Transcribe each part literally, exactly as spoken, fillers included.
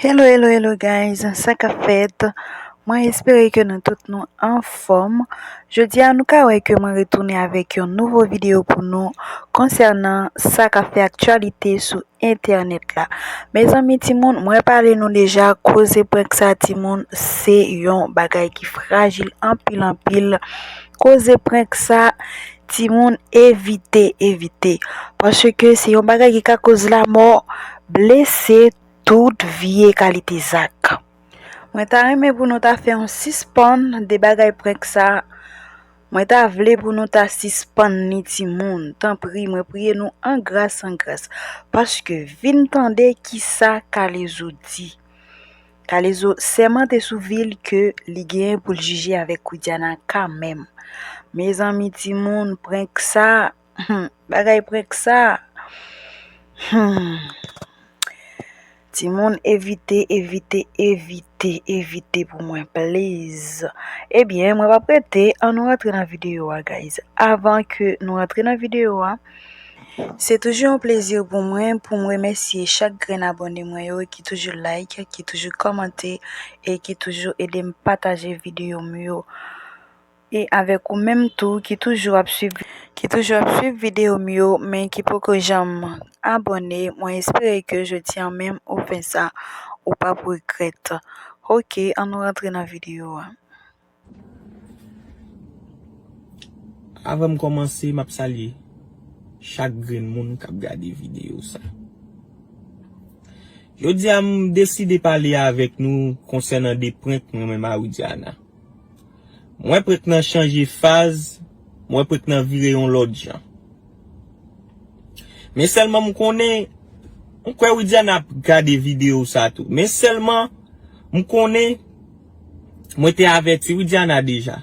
Hello, hello, hello guys, sa k ap fèt? Mwen espere ke nou tout nou anfòm. Jodi a nou ka wè ke mwen retounen avèk yon nouvo videyo pou nou konsènan sa k ap fè aktyalite sou entènèt la. Mezanmi timoun, mwen pale nou deja, koze prank sa timoun, se yon bagay ki frajil anpil anpil. Koze prank sa, timoun, evite, evite. Paske se yon bagay ki ka koz lanmò, blese, tout vye kalite zak. Mwen ta renmen pou nou ta fè yon sispann de bagay prank sa. Mwen ta vle pou nou ta sispann ni timoun. Tanpri, mwen priye nou an gras, an gras. Paske vin tande kisa Kalezo di. Kalezo sèmante sou vi l ke li genyen pou l jije avèk Widiana kanmenm. Mezanmi timoun, prank sa, hmm, bagay prank sa. Hmm. Timoun, evite, evite, evite, evite pou mwen, please. Ebyen, mwen p ap rete, ann nou rantre nan videyo a, guys. Avan ke nou rantre nan videyo a, se toujou yon plezi pou mwen, pou m remèsye chak grenn abòne mwen yo ki toujou like, ki toujou kòmante e ki toujou ede m pataje videyo m yo. E avèk ou menm tou ki toujou ap swiv, ki toujou ap swiv videyo m yo, men ki poko janm abòne, mwen espere ke jodi a menm ou fè sa, ou p ap regrèt. Oke, ann nou rantre nan videyo a. Avan m kòmanse, m ap salye chak grenn moun k ap gade videyo sa. Jodi a, m deside pale avèk nou konsènan de prank mwen menm a Widiana. M wè prank nan chanje faz, m wè prank nan vire yon lòt jan. Men sèlman m konnen, m kwè Widiana ap gade videyo sa tou. Men sèlman, m konnen, mwen te avèti Widiana deja.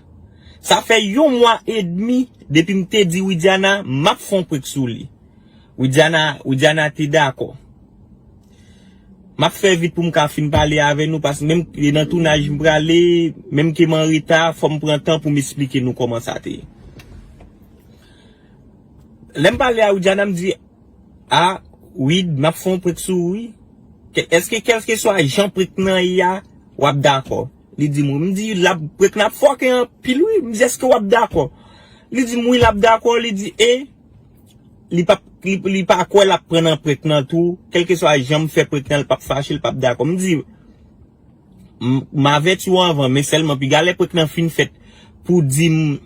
Sa fè yon mwa edmi depi m te di Widiana, m ap fè yon prank sou li. Widiana, Widiana te dakò. M ap fè vit pou m ka fin pale avè nou, paske menm ke nan tounaj m prale, menm ke m an reta, fò m pran tan pou m esplike nou kòman sa te ye. Lè m pale a Widiana, m di, "A, Wid, m ap fè yon prank sou ou, wi. Kè-, èske kèlkeswa jan prank nan ye a, w ap dakò?" Li di m, wi. M di, "L ap, prank nan ap fòke anpil, wi." M di, "Èske w ap dakò?" Li di m, "Wi, l ap dakò." Li di, e li p ap, li, li pa kwè l ap pran nan prank nan tou. Kèlkeswa jan m fè prank nan, l p ap fache, l p ap dakò. M di, m, m avèti w anvan, men sèlman piga lè prank nan fin fèt pou di m,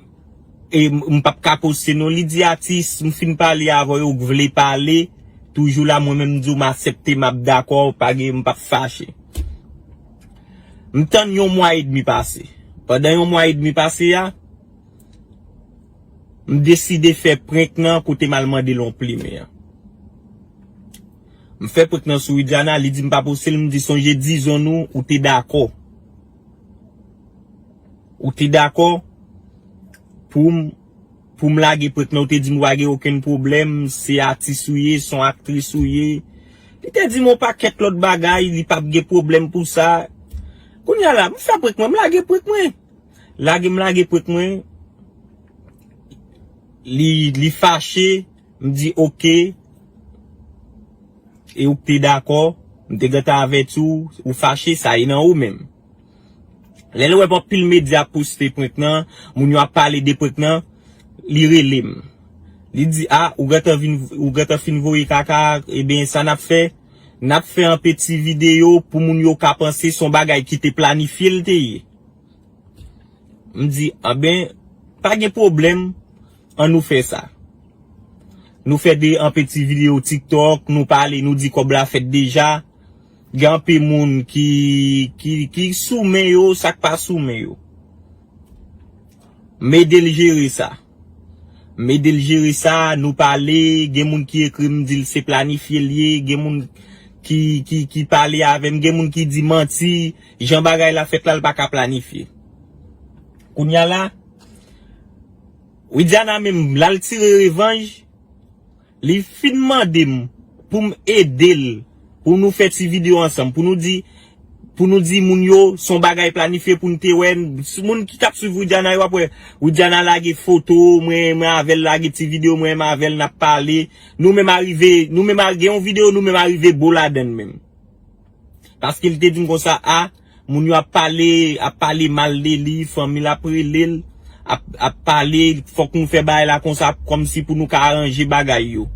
e m, m p ap ka poste non. Li di, "Atis, m fin pale avè w, ou k vle pale, toujou la, mwen menm m di w m aksepte, m ap dakò, pa gen, m p ap fache." M tann yon mwa edmi pase. Pandan yon mwa edmi pase a, m deside fè prank nan kote m al mande l yon plimen an. M fè prank nan sou Widiana, li di m pa poste l, m di, "Sonje dizon nou, ou te dakò. Ou te dakò pou m, pou m lage prank nan, ou te di m ou pa gen okenn pwoblèm, se atis ou ye, se yon aktris ou ye." Li te di m yon pakèt lòt bagay, li p ap gen pwoblèm pou sa. Kounye a la, m fè prank mwen, m lage prank mwen. Lage m lage prank mwen. Li, li fache, m di, "Oke. E ou te dakò, m te gentan avèti w, ou fache, sa e nan ou menm." Lè l wè m anpil medya ap poste prank nan, moun yo ap pale de prank nan, li rele m. Li di, "A, ou gentan vin, ou gentan fin voye kaka, ebyen, sa n ap fè? N ap fè yon peti videyo pou moun yo ka panse se yon bagay ki te planifye l te ye." M di, "Anben, pa gen pwoblèm, ann nou fè sa." Nou fè de, yon peti videyo TikTok, nou pale, nou di kòb la fèt deja. Gen anpil moun ki, ki, ki sou men yo, sa k pa sou men yo. M ede l jere sa. M ede l jere sa, nou pale, gen moun ki ekri m, di l se planifye l ye, gen moun ki, ki, ki pale avè m, gen moun ki di manti, jan bagay la fèt la, l pa ka planifye. Kounye a la, Widiana menm, l al tire revanj, li fin mande m pou m ede l, pou nou fè ti videyo ansanm, pou nou di, pou nou di moun yo, se yon bagay planifye pou n te wè, moun ki t ap swiv Widiana yo ap wè, Widiana lage foto, mwen, mwen avè l lage ti videyo, mwen, mwen avè l n ap pale, nou menm arive, nou menm a-, gen yon videyo, nou menm arive bo ladann menm. Paske li te di m konsa, a, moun yo ap pale, ap pale mal de li, fanmi l ap rele l, ap, ap pale, fòk nou fè bagay la konsa, kòmsi pou nou ka aranje bagay yo.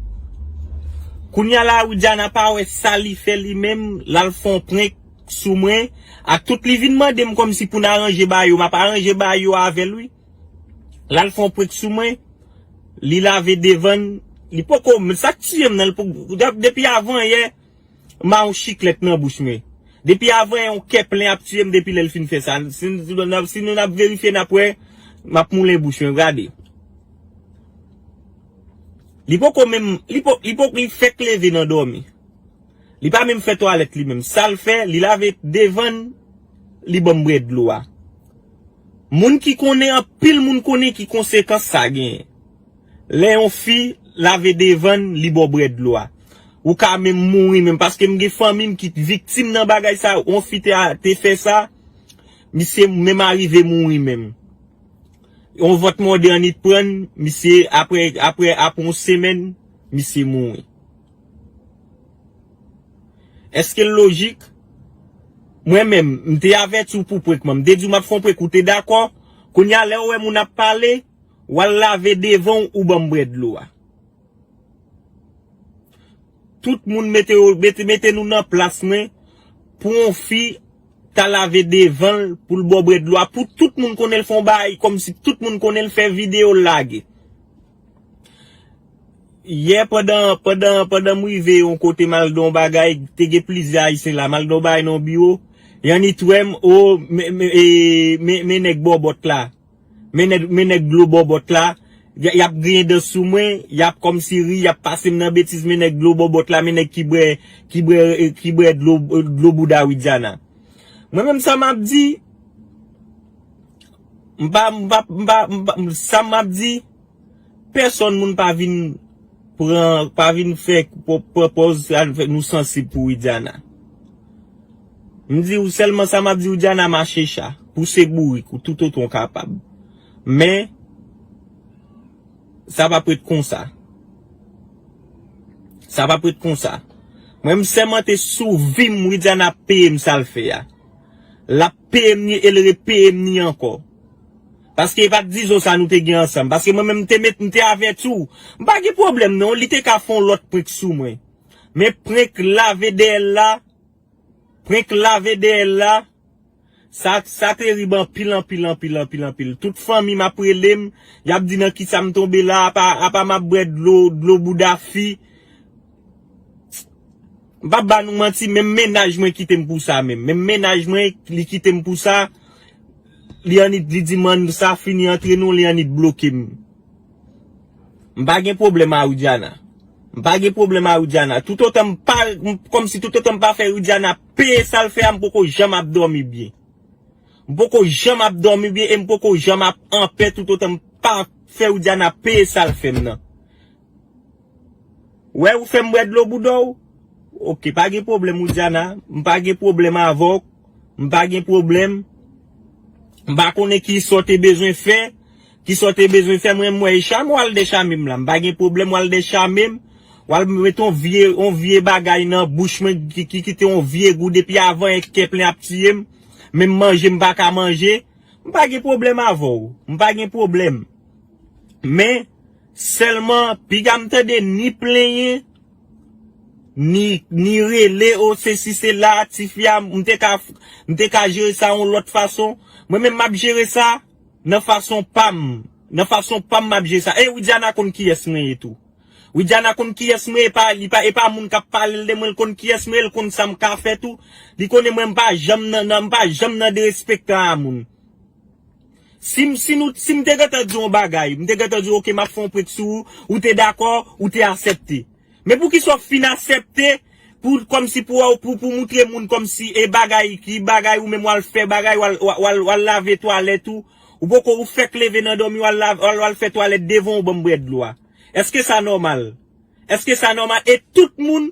Kounye a la, Widiana pa wè sa li fè li menm, l al fè yon prank sou mwen, ak tout li vin mande m kòmsi pou n aranje bagay yo, m ap aranje bagay yo avè l, wi. L al fè yon prank sou mwen, li lave devan l, li poko, sa k tiye m nan, li poko, depi avan yè, m a yon chiklèt nan bouch mwen. Depi avan yon kè plen ap tiye m depi lè l fin fè sa. Si, si nou n ap verifye, n ap wè, m ap moulen bouch mwen, gade. Li poko menm, li po, li po, li fèk leve nan dòmi. Li pa menm fè twalèt li menm. Sa l fè, li lave devan l, li ban m bwè dlo a. Moun ki konnen, anpil moun konnen ki konsekans sa genyen. Lè yon fi lave devan l, li ba w bwè dlo a. Ou ka menm mouri menm, paske m gen fanmi m ki viktim nan bagay sa, yon fi te, te fè sa, misye menm arive mouri menm. Yon vòt mòde annik pran l, misye, apre, apre, apre yon semèn, misye mouri. Èske l lojik? Mwen menm, m te avèti w pou prank mwen. M te di w m ap fè yon prank, ou te dakò. Kounye a, lè w wè moun ap pale, w al lave devan w, ou ban m bwè dlo a. Tout moun mete, mete, mete nou nan plas mwen pou yon fi ta lave devan l pou l ba w bwè dlo a. Pou tout moun konnen l fè yon bagay, kòmsi tout moun konnen l fè videyo l lage. Yè pandan, pandan, pandan m rive yon kote m al nan yon bagay, te gen plizyè Ayisyen la, m al nan yon bagay nan yon biwo, y annik wè m, o, men, men, e, men, men nèg bòbòt la. Men nèg, men nèg dlo bòbòt la, y, y ap griyen dan sou mwen, y ap kòmsi ri, y ap pase m nan betiz, men nèg dlo bòbòt la, men nèg ki bwè, ki bwè, ki bwè dlo, dlo bouda Widiana. Mwen menm sa m ap di, m pa, m pa, m pa, m pa, sa m ap di, pèsòn moun pa vin pran, pa vin fè, pran, pran pòz sa nou fè, nou sansib pou Widiana. M di w sèlman sa m ap di w, Widiana, mache cha, pouse bourik ou toutotan w kapab. Men, sa p ap ret konsa. Sa p ap ret konsa. Mwen, m sèmante sou vi m, Widiana ap peye m sa l fè a. L ap peye m ni e l repeye m ni ankò. Paske e pa t dizon sa nou te gen ansanm. Paske mwen menm, m te met, m te avèti w. M pa gen pwoblèm non, li te ka fè yon lòt prank sou mwen. Men prank lave dèyè l la, prank lave dèyè l la, sa, sa terib anpil, anpil, anpil, anpil, anpil. Tout fanmi m ap rele m, y ap di nan kisa m tonbe la, apa, apa m ap bwè dlo, dlo bouda fi. M p ap ba nou manti, menm mennaj mwen kite m pou sa menm. Menm mennaj mwen, li kite m pou sa. Li annik, li di m, "Ann, sa fini antre nou," li annik bloke m. M pa gen pwoblèm a Widiana. M pa gen pwoblèm a Widiana. Toutotan m pa, m, kòmsi toutotan m pa fè Widiana peye sa l fè a, m poko janm ap dòmi byen. M poko janm ap dòmi byen e m poko janm ap anpè toutotan m pa fè Widiana peye sa l fè m nan. Wè ou fè m bwè dlo bouda w? Oke, pa gen pwoblèm, Widiana. M pa gen pwoblèm avè w. M pa gen pwoblèm. M pa konnen ki sa w te bezwen fè. Ki sa w te bezwen fè, mwen, m wè e chame w al dèchame m la. M pa gen pwoblèm w al dèchame m. W al mete yon vye, yon vye bagay nan bouch mwen ki, ki kite yon vye gou depi avan e kè plen ap tiye m. Menm manje m pa ka manje. M pa gen pwoblèm avè w. M pa gen pwoblèm. Men, sèlman, piga m tande ni plenyen, ni, ni rele, o, sesi, sela, tifi a, m te ka, m te ka jere sa yon lòt fason. Mwen menm, m ap jere sa nan fason pa m. Nan fason pa m, m ap jere sa. E Widiana konn kiyès mwen ye tou. Widiana konn kiyès mwen ye, e pa, li pa, e pa moun k ap pale l de mwen, l konn kiyès mwen ye, l konn sa m ka fè tou. Li konnen mwen, m pa janm nan, nan, m pa janm nan derespektan a moun. Si m, si nou, si m te gentan di w yon bagay, m te gentan di w, "Oke, m ap fè yon prank sou ou," ou te dakò, ou te aksepte. Men poukisa w fin aksepte pou, kòmsi pou, pou, pou moutre moun kòmsi e bagay, ki bagay ou menm w al fè bagay, w al, w al, w al, w al lave twalèt ou, ou poko, ou fèk leve nan dòmi, w al lave, w al, w al fè twalèt devan w ban m bwè dlo a. Èske sa nòmal? Èske sa nòmal? E tout moun,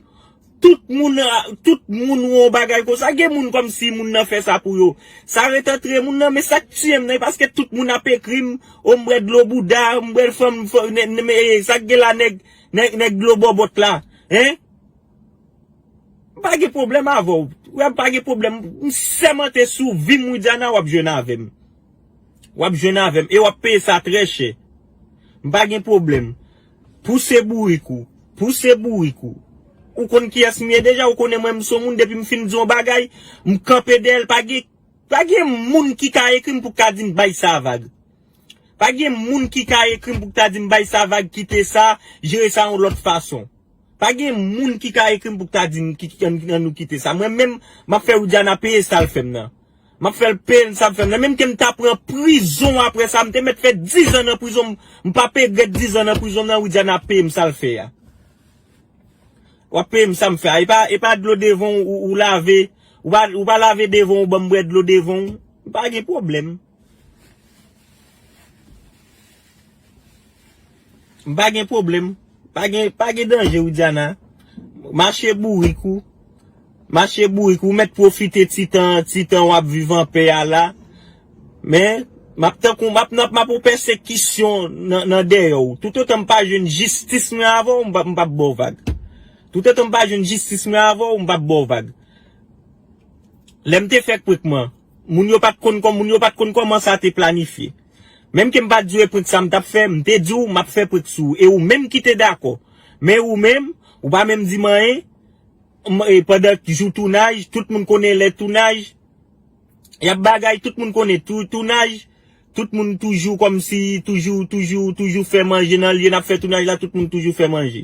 tout moun, a, tout moun wè yon bagay konsa. Gen moun kòmsi moun nan fè sa pou yo. Sa ret antre moun nan, men sa k tiye m nan, e paske tout moun ap ekri m, o m bwè dlo bouda, m bwè fanm, fanm, nè, nè, men, e, sa k gen la nèg, nèg, nèg dlo bòbòt la, en? M pa gen pwoblèm avè w. Wè, pa gen pwoblèm. M sèmante sou vi m, Widiana, w ap jwenn avè m. W ap jwenn avè m. E w ap peye sa trè chè. M pa gen pwoblèm. Pouse bourik ou. Pouse bourik ou. Ou konn kiyès m ye deja, ou konnen mwen m se yon moun depi m fin di yon bagay, m kanpe dèyè l, pa gen, pa gen moun ki ka ekri m pou k ta di m bay sa vag. Pa gen moun ki ka ekri m pou k ta di m bay sa vag, kite sa, jere sa yon lòt fason. Pa gen moun ki ka ekri m pou k ta di m ki, ki, ann, ann nou kite sa. Mwen menm, m ap fè Widiana peye sa l fè m nan. M ap fè l peye m sa l fè m nan. Menm ke m ta pran prizon apre sa, m te mèt fè diz an nan prizon, m, m p ap regrèt diz an nan prizon nan, Widiana peye m sa l fè a. W ap peye m sa m fè a. E pa, e pa dlo devan w, ou, ou lave, ou pa, ou pa lave devan w, ou ban m bwè dlo devan w. Pa gen pwoblèm. M pa gen pwoblèm. Pa gen, pa gen danje, Widiana. Mache bourik ou. Mache bourik ou. Ou mèt pwofite ti tan, ti tan w ap viv anpè a la. Men, m ap tankou, m ap nan, m ap yon pèsekisyon nan, nan dèyè w. Toutotan m pa jwenn jistis mwen avè w, m p ap, m p ap ba w vag. Toutotan m pa jwenn jistis mwen avè w, m p ap ba w vag. Lè m te fè prank mwen, moun yo pa t konn kòm, moun yo pa t konn kòman sa te planifye. Menm ke m pa t di w e prank sa m t ap fè, m te di w m ap fè prank sou ou. E ou menm ki te dakò. Men ou menm, ou pa menm di m anyen. M, e pandan jou tounaj, tout moun konnen lè tounaj, y ap bagay, tout moun konnen tou, tounaj, tout moun toujou kòmsi, toujou, toujou, toujou fè manje nan lye, n ap fè tounaj la, tout moun toujou fè manje.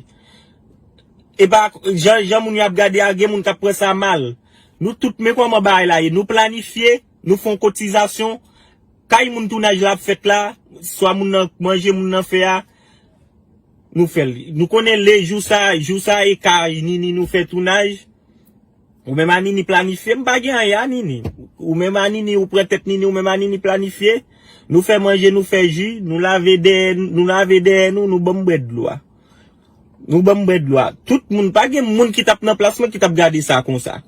E pa, jan, jan moun yo ap gade a, gen moun k ap pran sa mal. Nou tout, men kòman bagay la ye. Nou planifye, nou fè yon kotizasyon, kay moun tounaj la ap fèt la, swa moun nan manje moun nan fè a, nou fè l. Nou konnen le jou sa, jou sa e kay Nini nou fè tounaj. Ou menm a Nini planifye, m pa gen anyen a Nini. Ou menm a Nini, ou pran tèt Nini, ou menm a Nini planifye. Nou fè manje, nou fè ji, nou lave dèyè, nou lave dèyè nou, nou ban m bwè dlo a. Nou ban m bwè dlo a. Tout moun, pa gen moun ki t ap nan plas mwen ki t ap gade sa konsa.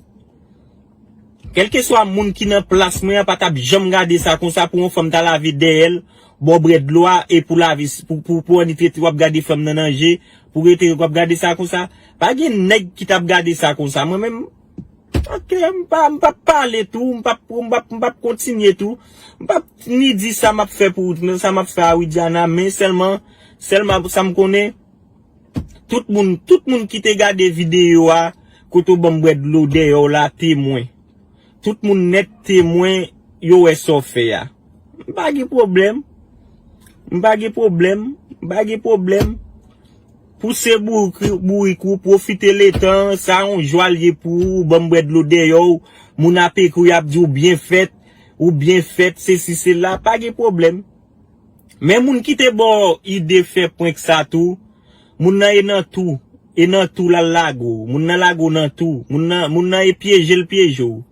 Kèlkeswa moun ki nan plas mwen an pa t ap janm gade sa konsa pou yon fanm ta lave dèyè l, ba w bwè dlo a, e pou lave, pou, pou, pou annik rete w ap gade fanm nan nan je, pou rete w ap gade sa konsa. Pa gen nèg ki t ap gade sa konsa. Mwen menm, oke, m pa, m p ap pale tou, m p ap, m p ap, m p ap kontinye tou. M p ap ni di sa m ap fè pou, sa m ap fè a Widiana, men sèlman, sèlman sa m konnen, tout moun, tout moun ki te gade videyo a, kote w ban m bwè dlo dèyè w la, temwen. Tout moun nèt temwen, yo wè sa w fè a. M pa gen pwoblèm. M pa gen pwoblèm. M pa gen pwoblèm. Pouse bourik, bourik ou, pwofite letan, sa yon jwa l ye pou ou, ban m bwè dlo dèyè w, moun ap ekri, y ap di w byen fèt, ou byen fèt, sesi, sela, pa gen pwoblèm. Men moun ki te ba w ide fè prank sa tou, moun nan e nan tou, e nan tou l al lage w. Moun nan lage w nan tou. Moun nan, moun nan e pyeje l pyeje w.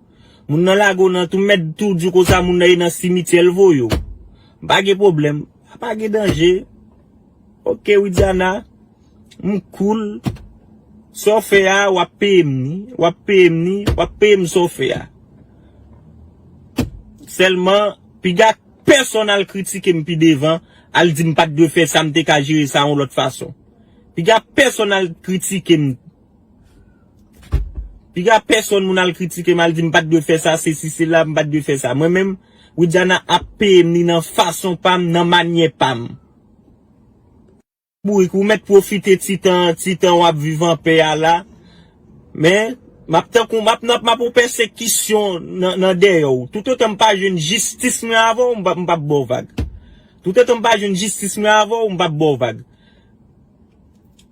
Moun nan lage w nan tou, m mèt tou di w konsa, moun nan e nan simityè l voye w. Pa gen pwoblèm. Pa gen danje. Oke, Widiana. M cool. Sa w fè a, w ap peye m ni. W ap peye m ni. W ap peye m sa w fè a. Sèlman, piga pèsonn al kritike m pi devan, al di m pa t dwe fè sa, m te ka jere sa yon lòt fason. Piga pèsonn al kritike m. Piga pèsonn moun al kritike m, al di m pa t dwe fè sa, sesi, sela, m pa t dwe fè sa. Mwen menm, Widiana ap peye m ni nan fason pa m, nan manyè pa m. Bourik, ou mèt pwofite ti tan, ti tan w ap viv anpè a la. Men, m ap tankou, m ap nan, m ap yon pèsekisyon nan, nan dèyè w. Toutotan m pa jwenn jistis mwen avè w, m p ap, m p ap ba w vag. Toutotan m pa jwenn jistis mwen avè w, m p ap ba w vag.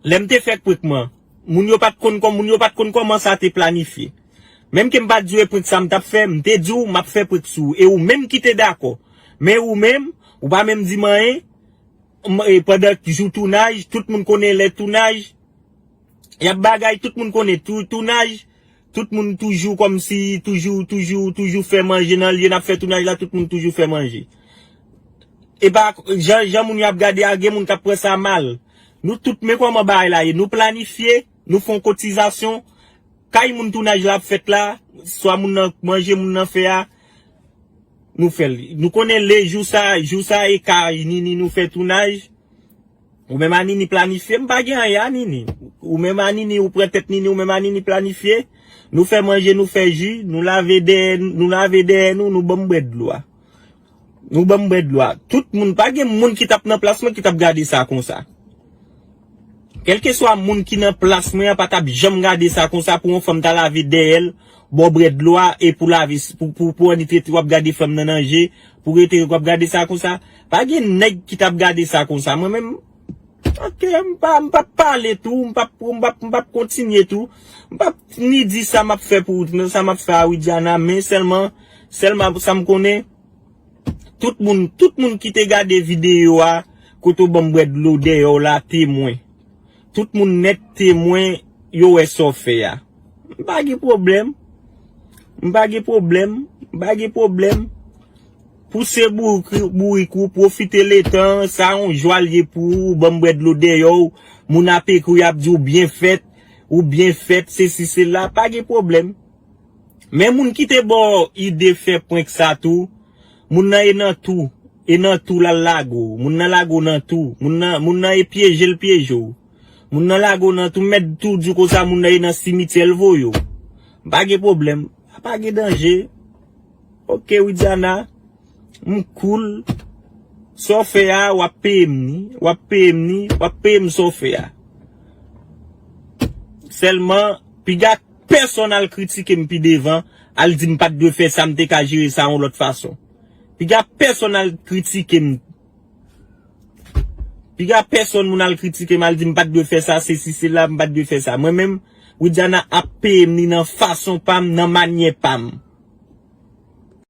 Lè m te fè prank mwen, moun yo pa t konn kòm, moun yo pa t konn kòman sa te planifye. Menm ke m pa t di w e prank sa m t ap fè, m te di w m ap fè prank sou ou. E ou menm ki te dakò. Men ou menm, ou pa menm di m anyen. M, e, pandan jou tounaj, tout moun konnen lè tounaj, y ap bagay, tout moun konnen tou, tounaj, tout moun toujou kòmsi, toujou, toujou, toujou fè manje nan lye, n ap fè tounaj la, tout moun toujou fè manje. E pa, jan, jan moun yo ap gade a, gen moun k ap pran sa mal. Nou tout, men kòman bagay la ye. Nou planifye, nou fè yon kotizasyon, kay moun tounaj la ap fèt la, swa moun nan manje moun nan fè a, nou fè l. Nou konnen le jou sa, jou sa e kay Nini nou fè tounaj. Ou menm a Nini planifye, m pa gen anyen a Nini. Ou menm a Nini, ou pran tèt Nini, ou menm a Nini planifye. Nou fè manje, nou fè ji, nou lave dèyè, nou lave dèyè nou, nou ban m bwè dlo a. Nou ban m bwè dlo a. Tout moun, pa gen moun ki t ap nan plas mwen ki t ap gade sa konsa. Kèlkeswa moun ki nan plas mwen an pa t ap janm gade sa konsa pou yon fanm ta lave dèyè l, ba w bwè dlo a, e pou lave, pou, pou, pou annik rete w ap gade fanm nan nan je, pou rete w ap gade sa konsa. Pa gen nèg ki t ap gade sa konsa. Mwen menm, ok, m pa, m p ap pale tou, m p ap, m p ap, m p ap kontinye tou. M p ap ni di sa m ap fè pou, sa m ap fè a Widiana, men sèlman, sèlman sa m konnen, tout moun, tout moun ki te gade videyo a, kote w ban m bwè dlo dèyè w la, temwen. Tout moun nèt temwen, yo wè sa w fè a. M pa gen pwoblèm. M pa gen pwoblèm. M pa gen pwoblèm. Pouse bourik, bourik ou, pwofite letan, sa yon jwa l ye pou ou, ban m bwè dlo dèyè w, moun ap ekri, y ap di w byen fèt, ou byen fèt, sesi, sela, pa gen pwoblèm. Men moun ki te ba w ide fè prank sa tou, moun nan e nan tou, e nan tou l al lage w, moun nan lage w nan tou, moun nan, moun nan e pyeje l pyeje w. Moun nan lage w nan tou, m mèt tou di w konsa, moun nan e nan simityè l voye w. Pa gen pwoblèm, pa gen danje. Ok, Widiana, m cool. Sa w fè a, w ap peye m ni, w ap peye m ni, w ap peye m sa w fè a. Sèlman, piga pèsonn al kritike m pi devan, al di m pa t dwe fè sa, m te ka jere sa yon lòt fason. Piga pèsonn al kritike m. Piga pèsonn moun al kritike m, al di m pa t dwe fè sa, sesi, sela, m pa t dwe fè sa. Mwen menm, Widiana ap peye m ni nan fason pa m, nan manyè pa m.